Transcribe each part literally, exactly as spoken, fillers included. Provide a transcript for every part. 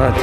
ꯑꯩꯅ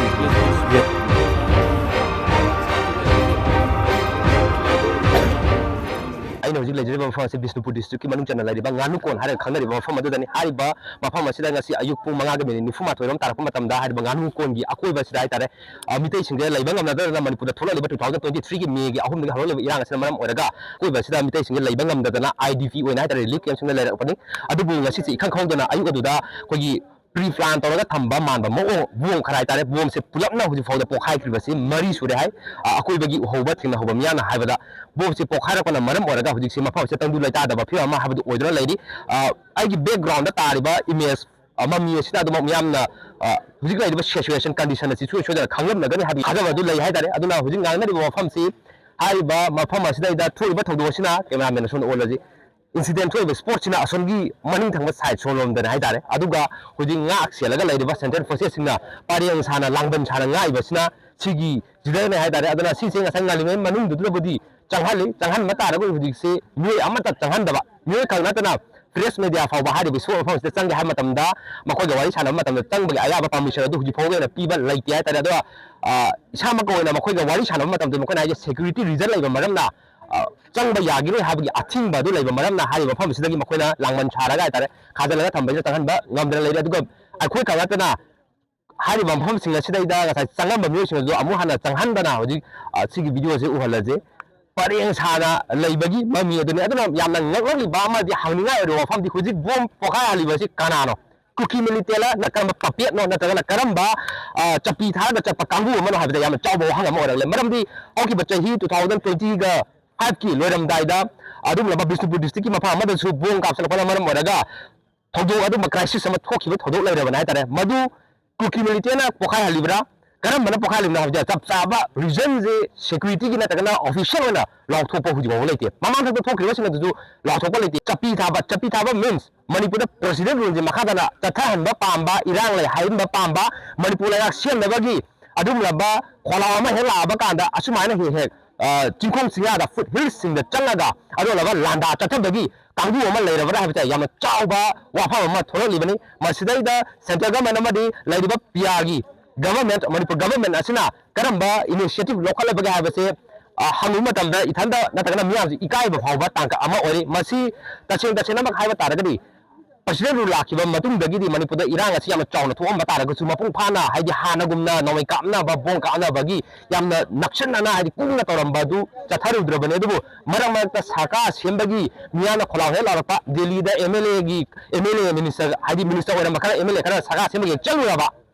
ꯍꯧꯖꯤꯛ ꯂꯩꯖꯔꯤꯕ ꯃꯐꯝ ꯑꯁꯤ ꯕꯤꯁꯅꯨꯄꯨꯔ ꯗꯤꯁꯇ꯭ꯔꯤꯛꯀꯤ ꯃꯅꯨꯡ ꯆꯟꯅ ꯂꯩꯔꯤꯕ ꯉꯥꯅꯨꯀꯣꯟ ꯍꯥꯏꯔꯒ ꯈꯪꯅꯔꯤꯕ ꯃꯐꯝ ꯑꯗꯨꯗꯅꯤ꯫ ꯍꯥꯏꯔꯤꯕ ꯃꯐꯝ ꯑꯁꯤꯗ ꯉꯁꯤ ꯑꯌꯨꯛ ꯄꯨꯡ ꯃꯉꯥꯒ ꯃꯤꯅꯤꯠ ꯅꯤꯐꯨ ꯃꯥꯊꯣꯏ ꯔꯣꯝ ꯇꯥꯔꯛꯄ ꯃꯇꯝꯗ ꯍꯥꯏꯔꯤꯕ ꯉꯥꯅꯨꯀꯣꯟꯒꯤ ꯑꯀꯣꯏꯕ ꯑꯁꯤꯗ ꯍꯥꯏꯇꯥꯔꯦ, ꯑ, ꯃꯤꯇꯩꯁꯤꯡꯁꯦ ꯂꯩꯕ ꯉꯝꯅꯗꯗꯅ ꯃꯅꯤꯄꯨꯔꯗ ꯊꯣꯛꯂꯛꯂꯤꯕ two thousand twenty three ꯒꯤ May ꯒꯤ ꯑꯍꯨꯝꯗꯒꯤ ꯍꯧꯔꯛꯂꯤꯕ ꯏꯔꯥꯡ ꯑꯁꯤꯅ ꯃꯔꯝ ꯑꯣꯏꯔꯒ ꯑꯀꯣꯏꯕ ꯑꯁꯤꯗ ꯃꯤꯇꯩꯁꯤꯡꯁꯦ ꯂꯩꯕ ꯉꯝꯗꯗꯅ I D P ꯑꯣꯏꯅ ꯍꯥꯏꯇꯥꯔꯦ relief camp ꯁꯤꯡꯗ ꯂꯩꯔꯛꯄꯅꯤ꯫ ꯑꯗꯨꯕꯨ ꯉꯁꯤꯁꯦ ꯏꯈꯪ ꯈꯪꯍꯧꯗꯅ ꯑꯌꯨꯛ ꯑꯗꯨꯗ ꯑꯩꯈꯣꯏꯒꯤ pre plan ꯇꯧꯔꯒ ꯊꯝꯕ ꯃꯥꯟꯕ ꯃꯑꯣꯡ ꯕꯣꯝ ꯈꯔ ꯍꯥꯏꯇꯥꯔꯦ, ꯕꯣꯝꯁꯦ ꯄꯨꯂꯞꯅ ꯍꯧꯖꯤꯛ ꯐꯥꯎꯗ ꯄꯣꯛꯈꯥꯏꯈ꯭ꯔꯤꯕꯁꯤ ꯃꯔꯤ ꯁꯨꯔꯦ ꯍꯥꯏ꯫ ꯑ, ꯑꯀꯣꯏꯕꯒꯤ ꯎꯍꯧꯕ ꯊꯦꯡꯅꯍꯧꯕ ꯃꯤꯌꯥꯝꯅ ꯍꯥꯏꯕꯗ ꯕꯣꯝꯁꯦ ꯄꯣꯛꯈꯥꯏꯔꯛꯄꯅ ꯃꯔꯝ ꯑꯣꯏꯔꯒ ꯍꯧꯖꯤꯛꯁꯦ ꯃꯐꯝꯁꯦ ꯇꯪꯗꯨ ꯂꯩꯇꯥꯗꯕ ꯐꯤꯕꯝ ꯑꯃ ꯍꯥꯏꯕꯗꯨ ꯑꯣꯏꯗꯨꯅ ꯂꯩꯔꯤ꯫ ꯑ, ꯑꯩꯒꯤ background ꯗ ꯇꯥꯔꯤꯕ image, ꯑ, ꯃꯃꯤ ꯑꯁꯤꯅ ꯑꯗꯨꯃꯛ ꯃꯤꯌꯥꯝꯅ, ꯑ, ꯍꯧꯖꯤꯛ ꯂꯩꯔꯤꯕ situation condition ꯑꯁꯤ ꯁꯨꯡꯁꯣꯏ ꯁꯣꯏꯗꯅ ꯈꯪꯂꯝꯂꯒꯅꯤ ꯍꯥꯏꯕꯒꯤ ꯊꯥꯖꯕ ꯑꯗꯨ ꯂꯩ ꯍꯥꯏꯇꯥꯔꯦ꯫ ꯑꯗꯨꯅ ꯍꯧꯖꯤꯛ ꯉꯥꯡꯅꯔꯤꯕ ꯃꯐꯝꯁꯤ, ꯍꯥꯏꯔꯤꯕ ꯃꯐꯝ ꯑꯁꯤꯗꯩꯗ ꯊꯣꯛꯏꯕ ꯊꯧꯗꯣꯛ ꯑꯁꯤꯅ, cameraman ꯁꯣꯝꯗ ꯑꯣꯜꯂꯁꯤ, incident ꯊꯣꯛꯏꯕ spot ꯁꯤꯅ ꯑꯁꯣꯝꯒꯤ ꯃꯅꯤꯡ ꯊꯪꯕ side ꯁꯣꯝꯂꯣꯝꯗꯅꯤ ꯍꯥꯏꯇꯥꯔꯦ꯫ ꯑꯗꯨꯒ ꯍꯧꯖꯤꯛ ꯉꯥꯛ ꯁꯦꯜꯂꯒ ꯂꯩꯔꯤꯕ central forces ꯁꯤꯡꯅ ꯄꯔꯦꯡ ꯁꯥꯅ, ꯂꯥꯡꯕꯟ ꯁꯥꯅ ꯉꯥꯛꯏꯕꯁꯤꯅ ꯁꯤꯒꯤ ꯁꯤꯗꯅꯦ ꯍꯥꯏꯇꯥꯔꯦ꯫ ꯑꯗꯨꯅ ꯁꯤꯁꯦ ꯉꯁꯥꯏ ꯉꯜꯂꯤꯉꯩ ꯃꯅꯨꯡꯗꯨꯗꯕꯨꯗꯤ ꯆꯪꯍꯜꯂꯤ, ꯆꯪꯍꯟꯕ ꯇꯥꯔꯒꯁꯨ ꯍꯧꯖꯤꯛꯁꯤ ꯃꯤꯑꯣꯏ ꯑꯃꯠꯇ ꯆꯪꯍꯟꯗꯕ, ꯃꯤꯑꯣꯏ ꯈꯛ ꯅꯠꯇꯅ press media ꯐꯥꯎꯕ ꯍꯥꯏꯔꯤꯕ ꯏꯁꯄꯣꯔꯠ ꯃꯐꯝꯁꯤꯗ ꯆꯪꯒꯦ ꯍꯥꯏꯕ ꯃꯇꯝꯗ ꯃꯈꯣꯏꯒ ꯋꯥꯔꯤ ꯁꯥꯟꯅꯕ ꯃꯇꯝꯗ ꯆꯪꯕꯒꯤ ꯑꯌꯥꯕ permission ꯑꯗꯨ ꯍꯧꯖꯤꯛ ꯐꯥꯎꯕꯒꯤ ꯑꯣꯏꯅ ꯄꯤꯕ ꯂꯩꯇꯦ ꯍꯥꯏꯇꯥꯔꯦ꯫ ꯑꯗꯨꯒ, ꯑ, ꯏꯁꯥꯃꯛꯀ ꯑꯣꯏꯅ ꯃꯈꯣꯏꯒ ꯋꯥꯔꯤ ꯁꯥꯟꯅꯕ ꯃꯇꯝꯗ ꯃꯈꯣꯏꯅ ꯍꯥꯏꯁꯦ security reason ꯂꯩꯕ ꯃꯔꯝꯅ, ꯑ, ꯆꯪꯕ ꯌꯥꯈꯤꯔꯣꯏ ꯍꯥꯏꯕꯒꯤ ꯑꯊꯤꯡꯕ ꯑꯗꯨ ꯂꯩꯕ ꯃꯔꯝꯅ ꯍꯥꯏꯔꯤꯕ ꯃꯐꯝ ꯑꯁꯤꯗꯒꯤ ꯃꯈꯣꯏꯅ ꯂꯥꯡꯕꯟ ꯁꯥꯔꯒ ꯍꯥꯏꯇꯥꯔꯦ, ꯈꯥꯖꯤꯜꯂꯒ ꯊꯝꯕꯁꯤꯗ ꯆꯪꯍꯟꯕ ꯉꯝꯗꯅ ꯂꯩꯔꯦ꯫ ꯑꯗꯨꯒ ꯑꯩꯈꯣꯏ ꯈꯛ ꯅꯠꯇꯅ ꯍꯥꯏꯔꯤꯕ ꯃꯐꯝꯁꯤꯡ ꯑꯁꯤꯗꯩꯗ ꯉꯁꯥꯏ ꯆꯪꯉꯝꯕ ꯃꯤꯑꯣꯏꯁꯤꯡ ꯑꯗꯨ ꯑꯃꯨꯛ ꯍꯟꯅ ꯆꯪꯍꯟꯗꯅ ꯍꯧꯖꯤꯛ, ꯑ, ꯁꯤꯒꯤ video ꯁꯦ ꯎꯍꯜꯂꯁꯦ꯫ ꯄꯔꯦꯡ ꯁꯥꯅ ꯂꯩꯕꯒꯤ ꯃꯃꯤ ꯑꯗꯨꯅꯤ꯫ ꯑꯗꯨꯅ ꯌꯥꯝꯅ ꯉꯛꯂꯛꯂꯤꯕ ꯑꯃꯗꯤ ꯍꯪꯅꯤꯡꯉꯥꯏ ꯑꯣꯏꯔꯤꯕ ꯋꯥꯐꯝꯗꯤ ꯍꯧꯖꯤꯛ ꯕꯣꯝ ꯄꯣꯈꯥꯏꯍꯜꯂꯤꯕ ꯑꯁꯤ ꯀꯅꯥꯅꯣ? ꯀꯨꯀꯤ militant ꯅ ꯀꯔꯝꯕ puppet ꯅꯣ ꯅꯠꯇ꯭ꯔꯒꯅ ꯀꯔꯝꯕ, ꯑ, ꯆꯞꯄꯤ ꯊꯥꯔꯒ ꯆꯠꯄ ꯀꯥꯡꯕꯨ ꯑꯃꯅꯣ ꯍꯥꯏꯕꯗ ꯌꯥꯝꯅ ꯆꯥꯎꯕ ꯋꯥꯍꯪ ꯑꯃ ꯑꯣꯏꯔꯛꯂꯦ꯫ ꯃꯔꯝꯗꯤ ꯍꯧꯈꯤꯕ ꯆꯍꯤ two thousand twenty ꯒ five ꯀꯤ ꯂꯣꯏꯔꯝꯗꯥꯏꯗ ꯑꯗꯨꯒꯨꯝꯂꯕ ꯕꯤꯁꯅꯨꯄꯨꯔ district ꯀꯤ ꯃꯐꯝ ꯑꯃꯗꯁꯨ ꯕꯣꯝ ꯀꯥꯞꯁꯤꯜꯂꯛꯄꯅ ꯃꯔꯝ ꯑꯣꯏꯔꯒ ꯊꯧꯗꯣꯛ ꯑꯗꯨꯝꯕ crisis ꯑꯃ ꯊꯣꯛꯈꯤꯕ ꯊꯧꯗꯣꯛ ꯂꯩꯔꯕꯅꯤ ꯍꯥꯏꯇꯥꯔꯦ꯫ ꯃꯗꯨ ꯀꯨꯀꯤ militant ꯅ ꯄꯣꯈꯥꯏꯍꯜꯂꯤꯕ꯭ꯔꯥ, ꯀꯔꯝꯕꯅ ꯄꯣꯈꯥꯏꯍꯜꯂꯤꯕꯅꯣ ꯍꯥꯏꯕꯁꯦ ꯆꯞ ꯆꯥꯕ reason ꯁꯦ security ꯒꯤ ꯅꯠꯇ꯭ꯔꯒꯅ official ꯑꯣꯏꯅ ꯂꯥꯎꯊꯣꯛꯄ ꯍꯧꯖꯤꯛ ꯐꯥꯎꯕ ꯂꯩꯇꯦ꯫ ꯃꯃꯥꯡ ꯊꯛꯇ ꯊꯣꯛꯈ꯭ꯔꯤꯕꯁꯤꯡ ꯑꯗꯨꯁꯨ ꯂꯥꯎꯊꯣꯛꯄ ꯂꯩꯇꯦ꯫ ꯆꯞꯄꯤ ꯊꯥꯕ, ꯆꯞꯄꯤ ꯊꯥꯕ means ꯃꯅꯤꯄꯨꯔꯗ president rule ꯁꯦ ꯃꯈꯥ ꯇꯥꯅ ꯆꯠꯊꯍꯟꯕ ꯄꯥꯝꯕ, ꯏꯔꯥꯡ ꯂꯩ ꯍꯥꯏꯍꯟꯕ ꯄꯥꯝꯕ, ꯃꯅꯤꯄꯨꯔ ꯂꯩꯉꯥꯛ ꯁꯦꯝꯅꯕꯒꯤ ꯑꯗꯨꯒꯨꯝꯂꯕ ꯈꯣꯜꯂꯥꯎ ꯑꯃ ꯍꯦꯛ ꯂꯥꯛꯑꯕ ꯀꯥꯟꯗ ꯑꯁꯨꯃꯥꯏꯅ ꯍꯦꯛ ꯍꯦꯛ, ꯑ, ꯆꯤꯡꯈꯣꯡ ꯆꯤꯡꯌꯥꯗ foot hills ꯁꯤꯡꯗ ꯆꯪꯉꯒ ꯑꯗꯨꯒꯨꯝꯂꯕ ꯂꯥꯟꯗꯥ ꯆꯠꯊꯕꯒꯤ ꯀꯥꯡꯕꯨ ꯑꯃ ꯂꯩꯔꯕ꯭ꯔꯥ ꯍꯥꯏꯕꯁꯦ ꯌꯥꯝꯅ ꯆꯥꯎꯕ ꯋꯥꯐꯝ ꯑꯃ ꯊꯣꯛꯂꯛꯂꯤꯕꯅꯤ꯫ ꯃꯁꯤꯗꯩꯗ central government ꯑꯃꯗꯤ ꯂꯩꯔꯤꯕ P R ꯒꯤ ꯒꯚꯔꯟꯃꯦꯟꯠ, ꯃꯅꯤꯄꯨꯔ ꯒꯚꯔꯟꯃꯦꯟꯠ ꯑꯁꯤꯅ ꯀꯔꯝꯕ ꯏꯅꯤꯁꯤꯌꯦꯇꯤꯚ ꯂꯧꯈꯠꯂꯕꯒꯦ ꯍꯥꯏꯕꯁꯦ, ꯑ, ꯍꯪꯕ ꯃꯇꯝꯗ ꯏꯊꯟꯗ ꯅꯠꯇ꯭ꯔꯒꯅ ꯃꯤꯌꯥꯝꯁꯤ ꯏꯀꯥꯏꯕ ꯐꯥꯎꯕ ꯇꯥꯡꯀꯛ ꯑꯃ ꯑꯣꯏꯔꯤ꯫ ꯃꯁꯤ ꯇꯁꯦꯡ ꯇꯁꯦꯡꯅꯃꯛ ꯍꯥꯏꯕ ꯇꯥꯔꯒꯗꯤ, ꯄ꯭ꯔꯁꯤꯗꯦꯟꯠ ꯔꯨꯜ ꯂꯥꯛꯈꯤꯕ ꯃꯇꯨꯡꯗꯒꯤꯗꯤ ꯃꯅꯤꯄꯨꯔꯗ ꯏꯔꯥꯡ ꯑꯁꯤ ꯌꯥꯝꯅ ꯆꯥꯎꯅ ꯊꯣꯛꯑꯝꯕ ꯇꯥꯔꯒꯁꯨ, ꯃꯄꯨꯡ ꯐꯥꯅ, ꯍꯥꯏꯗꯤ, ꯍꯥꯟꯅꯒꯨꯝꯅ ꯅꯣꯡꯃꯩ ꯀꯥꯞꯅꯕ, ꯕꯣꯝ ꯀꯥꯞꯅꯕꯒꯤ ꯌꯥꯝꯅ ꯅꯛꯁꯤꯟꯅꯅ, ꯍꯥꯏꯗꯤ, ꯀꯨꯡꯅ ꯇꯧꯔꯝꯕ ꯑꯗꯨ ꯆꯠꯊꯔꯨꯗ꯭ꯔꯕꯅꯤ꯫ ꯑꯗꯨꯕꯨ ꯃꯔꯛ ꯃꯔꯛꯇ ꯁꯔꯀꯥꯔ ꯁꯦꯝꯕꯒꯤ ꯃꯤꯌꯥꯝꯅ ꯈꯣꯜꯂꯥꯎ ꯍꯦꯛ ꯂꯥꯎꯔꯛꯄ, ꯗꯦꯜꯂꯤꯗ ꯑꯦꯝ ꯑꯦꯜ ꯑꯦꯒꯤ, ꯑꯦꯝ ꯑꯦꯜ ꯑꯦ ꯃꯤꯅꯤꯁꯇꯔ, ꯍꯥꯏꯗꯤ, ꯃꯤꯅꯤꯁꯇꯔ ꯑꯣꯏꯔꯝꯕ ꯈꯔ, ꯑꯦꯝ ꯑꯦꯜ ꯑꯦ ꯈꯔ ꯁꯔꯀꯥꯔ ꯁꯦꯝꯕꯒꯤ ꯍꯦꯛ ꯆꯠꯂꯨꯔꯕ,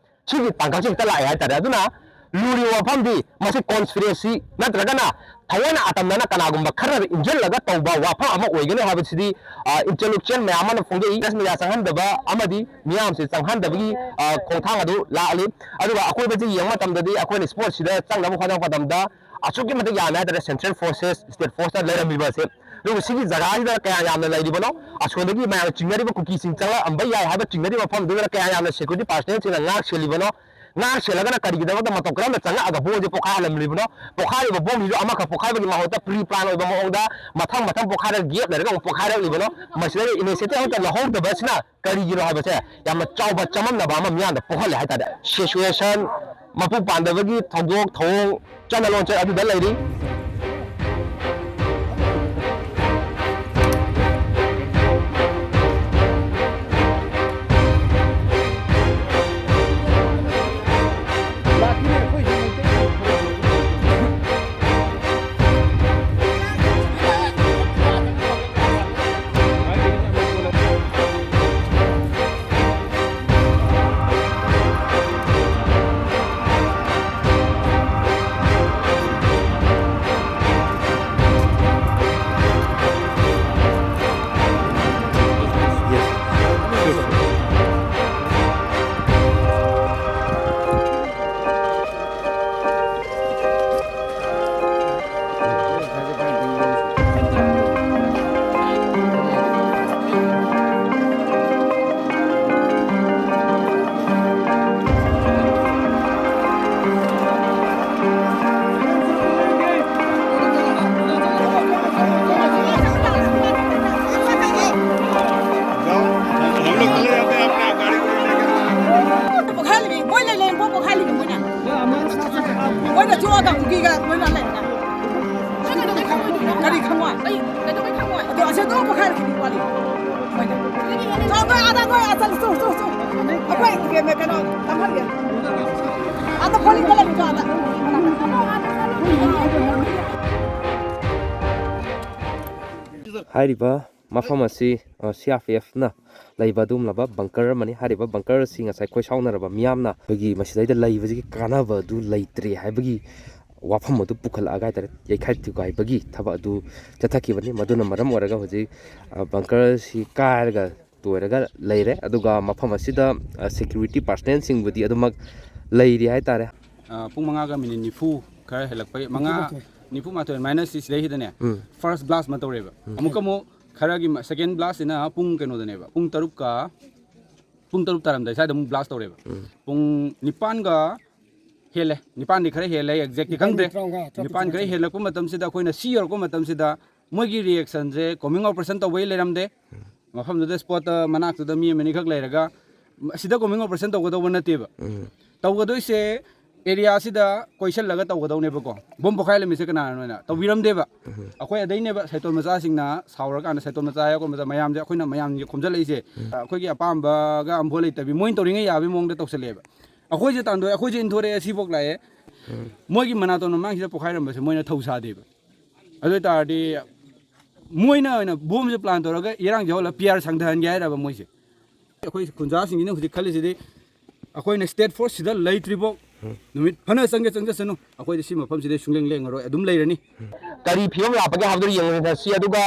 ꯁꯤꯒꯤ ꯇꯥꯡꯀꯛꯁꯤ ꯍꯦꯛꯇ ꯂꯥꯛꯑꯦ ꯍꯥꯏꯇꯥꯔꯦ꯫ ꯑꯗꯨꯅ ꯂꯨꯔꯤꯕ ꯋꯥꯐꯝꯗꯤ ꯃꯁꯤ ꯀꯣꯟꯁꯄꯤꯔꯦꯁꯤ ꯅꯠꯇ꯭ꯔꯒꯅ ꯊꯑꯣꯏꯅ ꯑꯇꯝꯅꯅ ꯀꯅꯥꯒꯨꯝꯕ ꯈꯔꯅ ꯏꯟꯁꯤꯜꯂꯒ ꯇꯧꯕ ꯋꯥꯐꯝ ꯑꯃ ꯑꯣꯏꯒꯅꯤ ꯍꯥꯏꯕꯁꯤꯗꯤ, ꯑ, ꯏꯟꯇꯦꯂꯦꯛꯆꯨꯋꯦꯜ ꯃꯌꯥꯝ ꯑꯃꯅ ꯐꯣꯡꯗꯣꯛꯏ꯫ ꯃꯦꯗꯤꯌꯥ ꯆꯪꯍꯟꯗꯕ ꯑꯃꯗꯤ ꯃꯤꯌꯥꯝꯁꯤ ꯆꯪꯍꯟꯗꯕꯒꯤ, ꯑ, ꯈꯣꯡꯊꯥꯡ ꯑꯗꯨ ꯂꯥꯛꯂꯤ꯫ ꯑꯗꯨꯒ ꯑꯀꯣꯏꯕꯁꯤ ꯌꯦꯡꯕ ꯃꯇꯝꯗꯗꯤ ꯑꯩꯈꯣꯏꯅ ꯁ꯭ꯄꯣꯔꯠꯁꯤꯗ ꯆꯪꯅꯕ ꯍꯣꯠꯅꯕ ꯃꯇꯝꯗ ꯑꯁꯨꯛꯀꯤ ꯃꯇꯤꯛ ꯌꯥꯝꯃꯦ ꯍꯥꯏꯇꯥꯔꯦ꯫ ꯁꯦꯟꯇ꯭ꯔꯦꯜ ꯐꯣꯔꯁꯦꯁ, ꯁ꯭ꯇꯦꯠ ꯐꯣꯔꯁꯇ ꯂꯩꯔꯝꯃꯤꯕ ꯑꯁꯦ, ꯑꯗꯨꯒ ꯁꯤꯒꯤ ꯖꯒꯥꯁꯤꯗ ꯀꯌꯥ ꯌꯥꯝꯅ ꯂꯩꯔꯤꯕꯅꯣ, ꯑꯁꯣꯝꯗꯒꯤ ꯃꯌꯥꯝꯅ ꯆꯤꯡꯅꯔꯤꯕ ꯀꯨꯀꯤꯁꯤꯡ ꯆꯪꯂꯛꯑꯝꯕ ꯌꯥꯏ ꯍꯥꯏꯕ ꯆꯤꯡꯅꯔꯤꯕ ꯃꯐꯝꯗꯨꯗ ꯀꯌꯥ ꯌꯥꯝꯅ ꯁꯦꯀ꯭ꯌꯨꯔꯤꯇꯤ ꯄꯥꯔꯁꯅꯦꯜꯁꯤꯡꯅ ꯉꯥꯛ ꯁꯦꯜꯂꯤꯕꯅꯣ, ꯉꯥꯛ ꯁꯦꯜꯂꯒꯅ ꯀꯔꯤꯒꯤꯗꯃꯛꯇ ꯃꯇꯧ ꯀꯔꯝꯅ ꯆꯪꯉꯛꯑꯒ ꯕꯣꯝꯁꯦ ꯄꯣꯈꯥꯏꯍꯜꯂꯝꯂꯤꯕꯅꯣ? ꯄꯣꯈꯥꯏꯔꯤꯕ ꯕꯣꯝꯁꯤꯁꯨ ꯑꯃꯈꯛ ꯄꯣꯈꯥꯏꯕꯒꯤ ꯃꯍꯨꯠꯇ ꯄ꯭ꯔꯤ ꯄ꯭ꯂꯥꯟ ꯑꯣꯏꯕ ꯃꯑꯣꯡꯗ ꯃꯊꯪ ꯃꯊꯪ ꯄꯣꯈꯥꯏꯔꯒ ꯒꯦꯞ ꯂꯩꯔꯒ ꯑꯃꯨꯛ ꯄꯣꯈꯥꯏꯔꯛꯂꯤꯕꯅꯣ? ꯃꯁꯤꯗ ꯏꯅꯤꯁꯤꯌꯦꯇꯤꯚ ꯑꯃꯠꯇ ꯂꯧꯍꯧꯗꯕ ꯑꯁꯤꯅ ꯀꯔꯤꯒꯤꯅꯣ ꯍꯥꯏꯕꯁꯦ ꯌꯥꯝꯅ ꯆꯥꯎꯕ ꯆꯃꯝꯅꯕ ꯑꯃ ꯃꯤꯌꯥꯝꯗ ꯄꯣꯛꯍꯜꯂꯦ ꯍꯥꯏꯇꯥꯔꯦ꯫ ꯁꯤꯆꯨꯋꯦꯁꯟ, ꯃꯄꯨꯡ ꯄꯥꯟꯗꯕꯒꯤ ꯊꯧꯗꯣꯛ ꯊꯧꯑꯣꯡ, ꯆꯠꯅ ꯂꯣꯟꯆꯠ ꯑꯗꯨꯗ ꯂꯩꯔꯤ꯫ ꯄꯣꯛꯈꯥꯏꯔꯤꯕꯤ, ꯃꯣꯏꯅ ꯂꯩꯔꯦ, ꯄꯣꯛ ꯄꯣꯛꯈꯥꯏꯔꯤꯕꯤ ꯃꯣꯏꯅ꯫ ꯃꯣꯏꯅ ꯊꯣꯛꯑꯒ ꯀꯨꯀꯤꯒ ꯂꯣꯏꯅ ꯂꯩꯔꯦ꯫ ꯅꯪ ꯀꯩꯗꯧꯕꯩ ꯈꯪꯉꯣꯏꯗꯣꯏꯅꯣ? ꯀꯔꯤ ꯈꯪꯉꯣꯏ? ꯑꯩ ꯀꯩꯗꯧꯕꯩ ꯈꯪꯉꯣꯏ? ꯑꯗꯣ ꯑꯁꯤ ꯑꯗꯨꯝ ꯄꯣꯛꯈꯥꯏꯔꯛꯈꯤꯅꯤ ꯋꯥꯔꯤ꯫ ꯃꯣꯏꯅ꯫ ꯆꯣ, ꯅꯣꯏ ꯑꯥꯗ, ꯅꯣꯏ ꯑꯥꯗ ꯆꯠꯂꯨ, ꯆꯣ, ꯆꯣ, ꯆꯣ꯫ ꯑꯩꯈꯣꯏ ꯀꯩꯅꯣ, ꯀꯩꯅꯣ ꯇꯝꯍꯟꯒꯦ꯫ ꯑꯥꯗ ꯐꯣꯂꯤꯡꯗ ꯂꯩꯔꯨ ꯆꯣ, ꯑꯥꯗ꯫ ꯍꯥꯏꯔꯤꯕ ꯃꯐꯝ ꯑꯁꯤ, ꯑ, ꯁꯤ ꯑꯥꯔ ꯄꯤ ꯑꯦꯐꯅ ꯂꯩꯕ ꯑꯗꯨꯒꯨꯝꯂꯕ ꯕꯪꯀꯔ ꯑꯃꯅꯤ꯫ ꯍꯥꯏꯔꯤꯕ ꯕꯪꯀꯔ ꯑꯁꯤ ꯉꯁꯥꯏ ꯈꯣꯏꯁꯥꯎꯅꯔꯕ ꯃꯤꯌꯥꯝꯅ ꯑꯩꯈꯣꯏꯒꯤ ꯃꯁꯤꯗꯩꯗ ꯂꯩꯕꯁꯤꯒꯤ ꯀꯥꯟꯅꯕ ꯑꯗꯨ ꯂꯩꯇ꯭ꯔꯦ ꯍꯥꯏꯕꯒꯤ ꯋꯥꯐꯝ ꯑꯗꯨ ꯄꯨꯈꯠꯂꯛꯑꯒ ꯍꯥꯏꯇꯥꯔꯦ, ꯌꯩꯈꯥꯏ ꯊꯨꯒꯥꯏꯕꯒꯤ ꯊꯕꯛ ꯑꯗꯨ ꯆꯠꯊꯈꯤꯕꯅꯤ꯫ ꯃꯗꯨꯅ ꯃꯔꯝ ꯑꯣꯏꯔꯒ ꯍꯧꯖꯤꯛ, ꯑ, ꯕꯪꯀꯔ ꯑꯁꯤ ꯀꯥꯏꯔꯒ ꯇꯣꯏꯔꯒ ꯂꯩꯔꯦ꯫ ꯑꯗꯨꯒ ꯃꯐꯝ ꯑꯁꯤꯗ, ꯑ, ꯁꯦꯀ꯭ꯌꯨꯔꯤꯇꯤ ꯄꯥꯔꯁꯅꯦꯜꯁꯤꯡꯕꯨꯗꯤ ꯑꯗꯨꯃꯛ ꯂꯩꯔꯤ ꯍꯥꯏꯇꯥꯔꯦ꯫ ꯑ, ꯄꯨꯡ ꯃꯉꯥꯒ ꯃꯤꯅꯤꯠ ꯅꯤꯐꯨ ꯈꯔ ꯍꯦꯜꯂꯛꯄꯩ, ꯃꯉꯥ, ꯅꯤꯐꯨ ꯃꯥꯊꯣꯏ ꯑꯗꯨꯃꯥꯏꯅ ꯁꯤ ꯁꯤꯗꯩꯁꯤꯗꯅꯦ, ꯎꯝ꯫ ꯐꯥꯔꯁ ꯕ꯭ꯂꯥꯁ ꯑꯃ ꯇꯧꯔꯦꯕ꯫ ꯎꯝ꯫ ꯑꯃꯨꯛꯀ ꯑꯃꯨꯛ ꯈꯔꯒꯤ ꯃ-, ꯁꯦꯀꯦꯟ ꯕ꯭ꯂꯥꯁꯁꯤꯅ ꯄꯨꯡ ꯀꯩꯅꯣꯗꯅꯦꯕ, ꯄꯨꯡ ꯇꯔꯨꯛꯀ, ꯄꯨꯡ ꯇꯔꯨꯛ ꯇꯥꯔꯝꯗꯥꯏ ꯁ꯭ꯋꯥꯏꯗ ꯑꯃꯨꯛ ꯕ꯭ꯂꯥꯁ ꯇꯧꯔꯦꯕ꯫ ꯎꯝ꯫ ꯄꯨꯡ ꯅꯤꯄꯥꯟꯒ ꯍꯦꯜꯂꯦ, ꯅꯤꯄꯥꯟꯗꯤ ꯈꯔ ꯍꯦꯜꯂꯦ, ꯑꯦꯛꯖꯦꯛꯇꯤ ꯅꯤꯄꯥꯟ ꯈꯪꯗ꯭ꯔꯦ꯫ ꯅꯠꯇ꯭ꯔꯣ, ꯃꯉꯥ, ꯇꯔꯨꯛ ꯅꯤꯄꯥꯟ ꯈꯔ ꯇꯔꯨꯛ ꯍꯦꯜꯂꯛꯄ ꯃꯇꯝꯁꯤꯗ ꯑꯩꯈꯣꯏꯅ ꯁꯤ ꯌꯧꯔꯛꯄ ꯃꯇꯝꯁꯤꯗ ꯃꯣꯏꯒꯤ ꯔꯤꯌꯦꯛꯁꯟꯁꯦ ꯀꯣꯃꯤꯡ ꯑꯣꯄꯔꯦꯁꯟ ꯇꯧꯕꯩ ꯂꯩꯔꯝꯗꯦ꯫ ꯃꯐꯝꯗꯨꯗ ꯁ꯭ꯄꯣꯠꯇ ꯃꯅꯥꯛꯇꯨꯗ ꯃꯤ ꯑꯃꯅꯤꯈꯛ ꯂꯩꯔꯒ, ꯑꯁꯤꯗ ꯀꯣꯃꯤꯡ ꯑꯣꯄꯔꯦꯁꯟ ꯇꯧꯒꯗꯧꯕ ꯅꯠꯇꯦꯕ꯫ ꯎꯝ꯫ ꯇꯧꯒꯗꯣꯏꯁꯦ ꯑꯦꯔꯤꯌꯥꯁꯤꯗ ꯀꯣꯏꯁꯜꯂꯒ ꯇꯧꯒꯗꯧꯅꯦꯕꯀꯣ꯫ ꯕꯣꯝ ꯄꯣꯈꯥꯏꯍꯜꯂꯝꯃꯤꯁꯦ ꯀꯅꯥꯅꯣꯅ ꯇꯧꯕꯤꯔꯝꯗꯦꯕ꯫ ꯎꯝ꯫ ꯑꯩꯈꯣꯏ ꯑꯗꯩꯅꯦꯕ ꯁꯥꯏꯇꯣꯟ ꯃꯆꯥꯁꯤꯡꯅ ꯁꯥꯎꯔꯀꯥꯟꯗ, ꯁꯥꯏꯇꯣꯟ ꯃꯆꯥ ꯍꯥꯏꯔꯒ ꯃꯌꯥꯝꯁꯦ ꯑꯩꯈꯣꯏꯅ ꯃꯌꯥꯝꯁꯦ ꯈꯣꯝꯖꯜꯂꯛꯏꯁꯦ꯫ ꯎꯝ꯫ ꯑꯩꯈꯣꯏꯒꯤ ꯑꯄꯥꯝꯕꯒ ꯑꯝꯐꯥꯎ ꯂꯩꯇꯕꯤ, ꯃꯣꯏꯅ ꯇꯧꯔꯤꯉꯩ ꯌꯥꯕꯒꯤ ꯃꯑꯣꯡꯗ ꯇꯧꯁꯜꯂꯛꯑꯦꯕ꯫ ꯑꯩꯈꯣꯏꯁꯦ ꯇꯥꯟꯊꯣꯛꯑꯦ, ꯑꯩꯈꯣꯏꯁꯦ ꯏꯟꯊꯣꯔꯛꯑꯦ, ꯁꯤꯐꯥꯎ ꯂꯥꯛꯑꯦ꯫ ꯎꯝ꯫ ꯃꯣꯏꯒꯤ ꯃꯅꯥꯇꯣꯟ ꯃꯃꯥꯡꯁꯤꯗ ꯄꯣꯈꯥꯏꯔꯝꯕꯁꯦ ꯃꯣꯏꯅ ꯊꯧ ꯁꯥꯗꯦꯕ꯫ ꯑꯗꯨ ꯑꯣꯏ ꯇꯥꯔꯗꯤ ꯃꯣꯏꯅ ꯑꯣꯏꯅ ꯕꯣꯝꯁꯦ ꯄ꯭ꯂꯥꯟ ꯇꯧꯔꯒ ꯏꯔꯥꯡꯁꯦ ꯍꯧꯍꯜꯂꯒ ꯄꯤ ꯑꯥꯔ ꯁꯪꯊꯍꯟꯒꯦ ꯍꯥꯏꯔꯕ ꯃꯣꯏꯁꯦ? ꯑꯩꯈꯣꯏ ꯈꯨꯟꯖꯥꯁꯤꯡꯁꯤꯅ ꯍꯧꯖꯤꯛ ꯈꯜꯂꯤꯁꯤꯗꯤ, ꯑꯩꯈꯣꯏꯅ ꯁ꯭ꯇꯦꯠ ꯐꯣꯔꯁ ꯁꯤꯗ ꯂꯩꯇ꯭ꯔꯤꯐꯥꯎ, ꯅꯨꯃꯤꯠ ꯐꯅ ꯆꯪꯒꯦ ꯆꯪꯖꯁꯅꯨ, ꯑꯩꯈꯣꯏꯗꯤ ꯁꯤ ꯃꯐꯝꯁꯤꯗꯩ ꯁꯨꯡꯂꯦꯡ ꯂꯦꯡꯉꯔꯣꯏ, ꯑꯗꯨꯝ ꯂꯩꯔꯅꯤ꯫ ꯀꯔꯤ ꯐꯤꯕꯝ ꯂꯥꯛꯄꯒꯦ ꯍꯥꯏꯕꯗꯨ ꯌꯦꯡꯃꯤꯟꯅꯁꯤ꯫ ꯑꯗꯨꯒ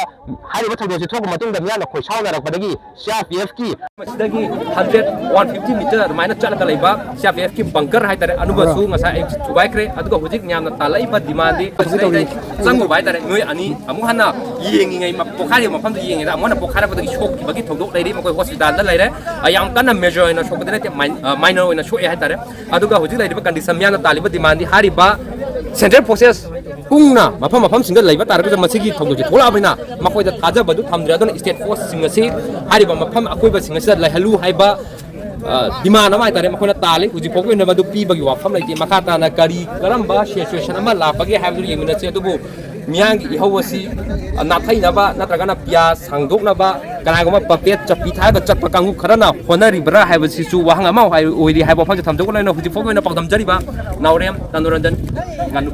ꯍꯥꯏꯔꯤꯕ ꯊꯧꯗꯣꯛꯁꯤ ꯊꯣꯛꯄ ꯃꯇꯨꯡꯗ ꯃꯤꯌꯥꯝꯅ ꯈꯣꯏ ꯁꯥꯎꯅꯔꯛꯄꯗꯒꯤ ꯁꯤ ꯑꯥꯔ ꯄꯤ ꯑꯦꯐꯀꯤ ꯃꯁꯤꯗꯒꯤ ꯍꯟꯗ꯭ꯔꯦꯠ, ꯋꯥꯟ ꯐꯤꯐꯇꯤ ꯃꯤꯇꯔ ꯑꯗꯨꯃꯥꯏꯅ ꯆꯠꯂꯒ ꯂꯩꯕ ꯁꯤ ꯑꯥꯔ ꯄꯤ ꯑꯦꯐꯀꯤ ꯕꯪꯀꯔ ꯍꯥꯏꯇꯥꯔꯦ, ꯑꯗꯨꯃꯁꯨ ꯉꯁꯥꯏ ꯑꯌꯨꯛ ꯊꯨꯒꯥꯏꯈ꯭ꯔꯦ꯫ ꯑꯗꯨꯒ ꯍꯧꯖꯤꯛ ꯃꯌꯥꯝꯅ ꯇꯥꯜꯂꯛꯏꯕ ꯗꯤꯃꯥꯟꯗꯤ ꯃꯁꯤꯗꯩꯗ ꯆꯪꯉꯨꯕ ꯍꯥꯏꯇꯥꯔꯦ, ꯅꯣꯏ ꯑꯅꯤ ꯑꯃꯨꯛ ꯍꯟꯅ ꯌꯦꯡꯉꯤꯉꯩ ꯃ-, ꯄꯣꯈꯥꯏꯔꯤꯕ ꯃꯐꯝꯗꯨ ꯌꯦꯡꯉꯤꯉꯩꯗ ꯑꯃꯨꯛ ꯍꯟꯅ ꯄꯣꯈꯥꯏꯔꯛꯄꯗꯒꯤ ꯁꯣꯛꯈꯤꯕꯒꯤ ꯊꯧꯗꯣꯛ ꯂꯩꯔꯤ꯫ ꯃꯈꯣꯏ ꯍꯣꯁꯄꯤꯇꯥꯜꯗ ꯂꯩꯔꯦ꯫ ꯑ, ꯌꯥꯝ ꯀꯟꯅ ꯃꯦꯖꯔ ꯑꯣꯏꯅ ꯁꯣꯛꯄꯗꯤ ꯅꯠꯇꯦ, ꯃꯥꯏ-, ꯑ, ꯃꯥꯏꯅꯔ ꯑꯣꯏꯅ ꯁꯣꯛꯑꯦ ꯍꯥꯏꯇꯥꯔꯦ꯫ ꯑꯗꯨꯒ ꯍꯧꯖꯤꯛ ꯂꯩꯔꯤꯕ ꯀꯟꯗꯤꯁꯟ ꯃꯤꯌꯥꯝꯅ ꯇꯥꯜꯂꯤꯕ ꯗꯤꯃꯥꯟꯗꯤ ꯍꯥꯏꯔꯤꯕ ꯁꯦꯟꯇ꯭ꯔꯦꯜ ꯐꯣꯔꯁꯦꯁ ꯀꯨꯡꯅ ꯃꯐꯝ ꯃꯐꯝꯁꯤꯡꯗ ꯂꯩꯕ ꯇꯥꯔꯒꯁꯨ ꯃꯁꯤꯒꯤ ꯊꯧꯗꯣꯛꯁꯤ ꯊꯣꯛꯂꯛꯑꯕꯅꯤꯅ ꯃꯈꯣꯏꯗ ꯊꯥꯖꯕꯗꯨ ꯊꯝꯗ꯭ꯔꯦ꯫ ꯑꯗꯨꯅ ꯁ꯭ꯇꯦꯠ ꯐꯣꯔꯁꯁꯤꯡ ꯑꯁꯤ ꯍꯥꯏꯔꯤꯕ ꯃꯐꯝ ꯑꯀꯣꯏꯕꯁꯤꯡ ꯑꯁꯤꯗ ꯂꯩꯍꯜꯂꯨ ꯍꯥꯏꯕ ꯗꯤꯃꯥꯟ ꯑꯃ ꯍꯥꯏꯇꯥꯔꯦ, ꯃꯈꯣꯏꯅ ꯇꯥꯜꯂꯤ꯫ ꯍꯧꯖꯤꯛ ꯐꯥꯎꯒꯤ ꯑꯣꯏꯅ ꯃꯗꯨ ꯄꯤꯕꯒꯤ ꯋꯥꯐꯝ ꯂꯩꯇꯦ꯫ ꯃꯈꯥ ꯇꯥꯅ ꯀꯔꯤ, ꯀꯔꯝꯕ ꯁꯤꯆꯨꯋꯦꯁꯟ ꯑꯃ ꯂꯥꯛꯄꯒꯦ ꯍꯥꯏꯕꯗꯨ ꯌꯦꯡꯃꯤꯟꯅꯁꯤ꯫ ꯑꯗꯨꯕꯨ ꯃꯤꯌꯥꯝꯒꯤ ꯏꯍꯧ ꯑꯁꯤ ꯅꯥꯊꯩꯅꯕ ꯅꯠꯇ꯭ꯔꯒꯅ ꯄꯤꯌꯥ ꯁꯥꯡꯗꯣꯛꯅꯕ ꯀꯅꯥꯒꯨꯝꯕ ꯄꯄꯦꯠ ꯆꯠꯄꯤ ꯊꯥꯔꯒ ꯆꯠꯄ ꯀꯥꯡꯕꯨ ꯈꯔꯅ ꯍꯣꯠꯅꯔꯤꯕ꯭ꯔꯥ ꯍꯥꯏꯕꯁꯤꯁꯨ ꯋꯥꯍꯪ ꯑꯃ ꯑꯣꯏꯔꯤ ꯍꯥꯏꯕ ꯋꯥꯐꯝꯁꯦ ꯊꯝꯖꯧꯕ ꯂꯣꯏꯅ ꯍꯧꯖꯤꯛ ꯐꯥꯎꯒꯤ ꯑꯣꯏꯅ ꯄꯥꯎꯗꯝꯖꯔꯤꯕ ꯅꯥꯎꯔꯦꯝ ꯇꯅꯨꯔꯟꯖꯟ ꯉꯥꯅꯨ꯫